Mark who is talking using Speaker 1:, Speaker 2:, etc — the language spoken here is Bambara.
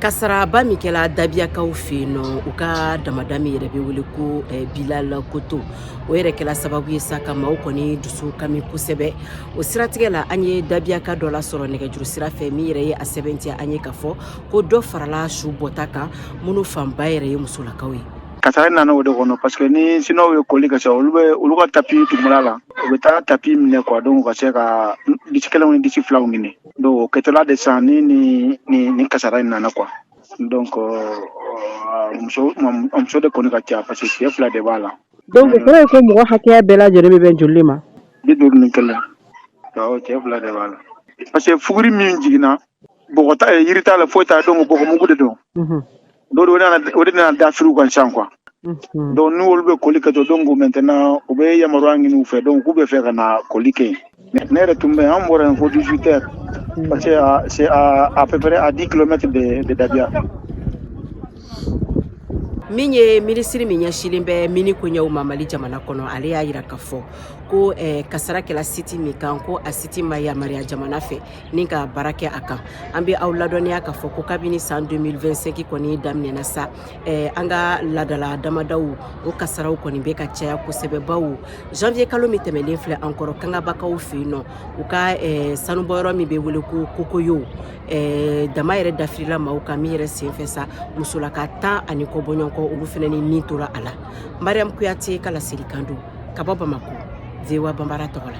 Speaker 1: Kasaraba min kɛra Dabiyakaw fɛ yen nɔ, u ka damada min yɛrɛ bɛ wele ko Bilal Koto, o yɛrɛ kɛra sababu ye sa ka maaw kɔni dusu kami kosɛbɛ. O siratigɛ la, an ye Dabiyaka dɔ lasɔrɔ nɛgɛjuru sira fɛ min yɛrɛ ye a sɛbɛntiya an ye k'a fɔ ko dɔ farala su bɔta kan, minnu fanba yɛrɛ ye musolakaw ye.
Speaker 2: Kasara nana o de kɔnɔ, parce que ni Siniwaw ye koli kɛ sisan, olu bɛ olu ka tapis dugumala la, u bɛ taa tapis minɛ quoi. Donc ka se ka disi kelenw ni disi filaw ɲini. Donc o kɛtɔla de sisan ni kasara in nana quoi. Donc muso de kɔni ka ca, parce que cɛ fila de b'a la.
Speaker 3: Donc o kɔrɔ ye ko mɔgɔ hakɛya bɛɛ lajɛlen bɛ bɛn joli ma?
Speaker 2: 51. Awɔ, cɛ fila de b'a la, parce que fuguri min jiginna, bɔgɔ t'a, yiri t'a la, foyi t'a la. Donc bɔgɔ mugu de don. Donc o de nana da firiw kan sisan quoi. Donc n'olu bɛ koli kɛ to, donc maintenant u bɛ yamaruya ɲini u fɛ, donc k'u bɛ fɛ ka na koli kɛ yen. Ne yɛrɛ tun bɛ yen, an bɔra yen fo 18 heures, parce que c'est à peu près à 10 km de Dabia.
Speaker 1: Min ye minisiri min ɲɛsinnen bɛ mini koɲɛw ma Mali jamana kɔnɔ, ale y'a yira k'a fɔ ko kasara kɛla site min kan, ko a site ma yamaruya jamana fɛ ni ka baara kɛ a kan. An bɛ aw ladɔnniya k'a fɔ ko kabini san 2025 kɔni daminɛna sa, an ka ladala damadaw, o kasaraw kɔni bɛ ka caya kosɛbɛ, bawo janvier kalo min tɛmɛnen filɛ an kɔrɔ, Kangabakaw fɛ yen nɔ, u ka sanubɔyɔrɔ min bɛ wele ko Kokoyo, dama yɛrɛ dafirila maaw kan min yɛrɛ senfɛ sa, musolaka 10 ani kɔ bɔɲɔgɔnkɔ, olu fana ni tora a la. Mariam Kuyate ka laselikan don ka bɔ Bamako, VOA Banbara tɔgɔ la.